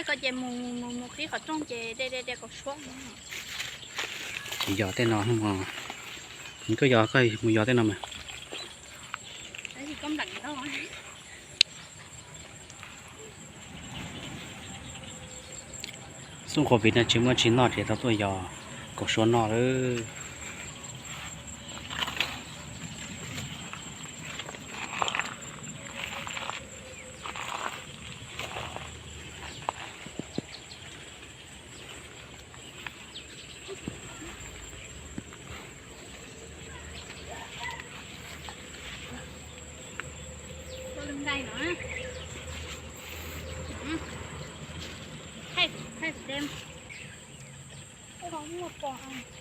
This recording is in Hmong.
Koj ces mus mus mus qhib qhov rooj ces de de de kaus suab. Ces yos tej no, koj yog koj mus yos tej no mas. Xub covid no tsis muaj tsis noj ces tau tuaj yos kaus suab noj lawm. Ua lwm nqaij no. Thaij, thaij dem. Ua muaj pom.